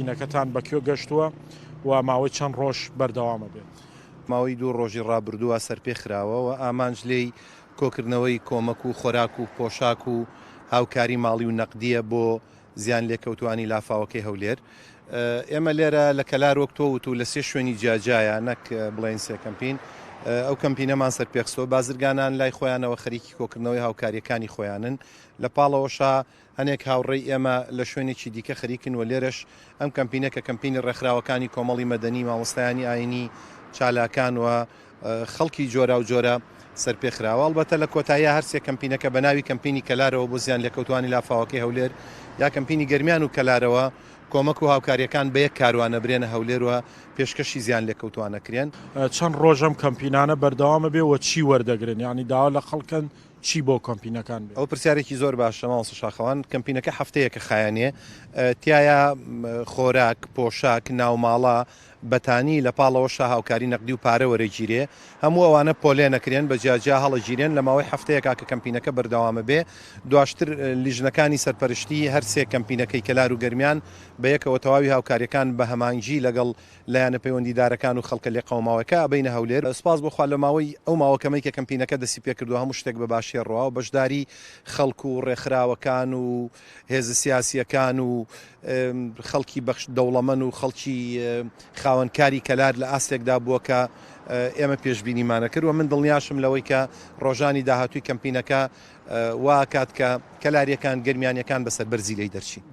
کەمپینەکەتان بە کوێ گەشتووە و ماوەی چەند ڕۆژ بەردەوامە بێت؟ ماوەی دوو ڕۆژی ڕابردووە سەرپێ خراوە و ئامانج لێی کۆکردنەوەی کۆمەک و خۆراک و پۆشاک و هاوکاری ماڵی و نەقدییە بۆ زیانلێکەوتووانی لافاوەکەی هەولێر. ئێمە لێرە لە کەلار وەک تۆ وتوو لە سێ شوێنی جیاجیایە نەک بڵێین سێ کەمپین ئەو کەمپینەمان سەرپێخستەوە. بازرگانان لای خۆیانەوە خەریکی کۆکردنەوەی هاوکارییەکانی خۆیانن. لە پاڵەوەشا هەنێک هاوڕێی ئێمە لە شوێنێکی دیکە خەریکن و لێرەش ئەم کەمپینە کە کەمپینی ڕێکخراوەکانی کۆمەڵی مەدەنی، مامۆستایانی ئایینی، چالاکان و خەڵکی جۆراوجۆرە سەرپێخراوە. ئەڵبەتە لە کۆتاییا هەر سێ کەمپینەکە بە ناوی کەمپینی کەلارەوە بۆ زیانلێکەوتووانی لافاوەکەی هەولێر یا کەمپینی گەرمیان و کەلارەوە کۆمەک و هاوکارییەکان بە یەک کاروان ئەبرێنە هەولێر و پێشکەشی زیانلێکەوتووان ئەکرێن. چەند ڕۆژ ئەم کەمپینانە بەردەوام ئەبێ و چی وەردەگرن؟ یانی داوا لە خەڵکەن چی بۆ کەمپینەکان بێ؟ ئەوە پرسیارێکی زۆر باشە مامۆستا شاخەوان، کەمپینەکە هەفتەیەکە خایەنێ، تیایا خۆراک، پۆشاک، ناوماڵە، بەتانی، لە پاڵەوەشا هاوکاری نەقدی و پارە وەرەگیرێ، هەموو ئەوانە پۆلێن ئەکرێن، بە جیا جیا هەڵەگیرێن، لە ماوەی هەفتەیەکا کە کەمپینەکە بەردەوامە بێ، دواشتر لیژنەکانی سەرپەرشتی هەر سێ کەمپینەکەی کەلار و گەرمیان بە یەکەوە تەواوی هاوکاریەکان بە هەمانگی لەگەڵ لایەنە پەیوەندیدارەکان و خەڵکە لێقەوماوەکە ئەبەینە هەولێر. سوپاس بۆ خوا لە ماوەی ئەو ماوە کەمەی کە کەمپینەکە دەستی پێکردووە هەموو شتێک بە باشی ڕوا و بەشداری خەڵک و ڕێکخراوەکان و هێزە سیاسییەکان و خەڵکی بەخش دەوڵەمەن و خەڵکی خاوەن کاری کەلار لە ئاستێکدا بووە کە ئێمە پێشبینیمان نەکرد و من دڵنیاشم لەوەی کە ڕۆژانی داهاتووی کەمپینەکە وا ئەکات کە کەلارییەکان گەرمیانییەکان بە سەربەرزی لێی دەرچین.